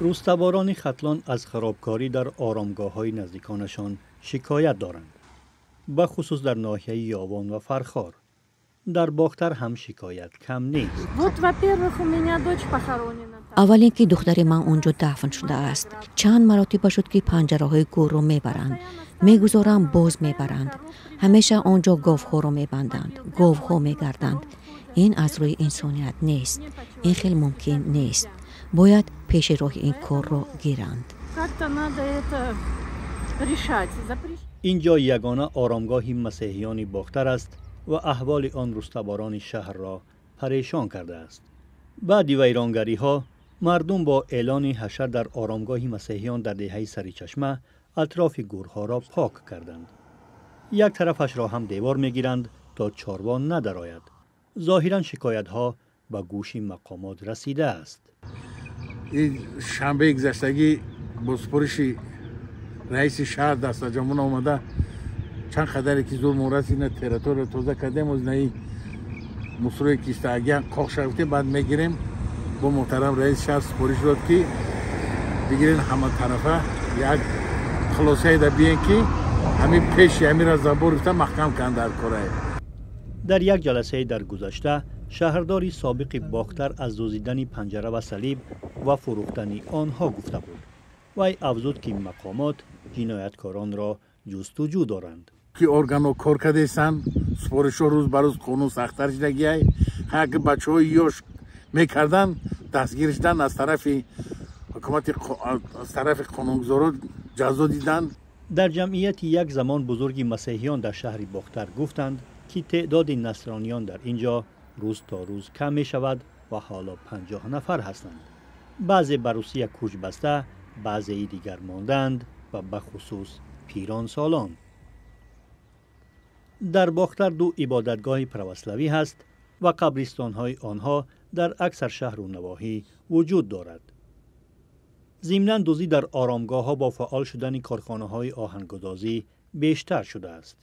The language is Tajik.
Рустаборони Хатлон аз харобкорӣ дар оромгоҳҳои наздиконашон шикоят доранд, бахусус дар ноҳияи Ёвон ва Фархор. Дар Бохтар ҳам шикоят кам нест. Вот, во-первых, у меня дочь похоронена там. Аввал ин ки духтари ман он ҷо дафн шудааст. Чанд маротиба шуд, ки панҷараҳои гӯрро мебаранд, мегузорам, боз мебаранд. Ҳамеша он ҷо говҳоро мебанданд, говҳо мегарданд. Ин аз рӯи инсоният нест, ин хел мумкин нест. Бояд пеши роҳи ин корро гиранд. Как-то надо это решать. Ин ҷо ягона оромгоҳи масеҳиёни Бохтар аст ва аҳволи он рустаборони шаҳрро парешон кардааст. Баъди вайронгариҳо мардум бо эълони ҳашар дар оромгоҳи масеҳиён дар деҳаи Саричашма атрофи гӯрҳоро пок карданд. Як тарафашро ҳам девор мегиранд, то чорво надарояд. Зоҳиран шикоятҳо ба гӯши мақомот расидааст. Ин шанбеи гузаштагӣ бо супориши раиси шаҳр дастаҷамона омада, чанд қадаре ки зур расид, территория тоза кардем. Ознаи мусрое ки истаагиян қоқ шавтем, баъд мегирем. Бо муҳтарам раиси шаҳр супориш дод, ки бигирен, ҳаматарафа як хулосае да биен, ки ҳамин пеши ҳамира забор гуфта маҳкам канд дар корае. Дар як ҷаласаи дар гузашта шаҳрдори собиқи Бохтар аз дуздидани панҷара ва салиб ва фурӯхтани онҳо гуфта буд. Вай афзуд, ки мақомот ҷинояткоронро ҷустуҷӯ доранд. Ки органҳо кор кардесанд, супоришҳо рӯз ба рӯз қонун сахттар шидагиай. Ҳаки бачаҳои ёш мекарданд, дастгир шуданд, аз тарафи ҳукумати, аз тарафи қонунгузоро ҷазо диданд. Дар ҷамъияти як замон бузурги масеҳиён дар шаҳри Бохтар гуфтанд, ки теъдоди насрониён дар ин ҷо рӯз то рӯз кам мешавад ва ҳоло 50 нафар ҳастанд. Баъзе ба Русия кӯч баста, баъзеи дигар мондаанд ва бахусус пиронсолон. Дар Бохтар ду ибодатгоҳи православӣ ҳаст ва қабристонҳои онҳо дар аксар шаҳру навоҳӣ вуҷуд дорад. Зимнан, дуздӣ дар оромгоҳҳо бо фаъол шудани корхонаҳои оҳангудозӣ бештар шудааст.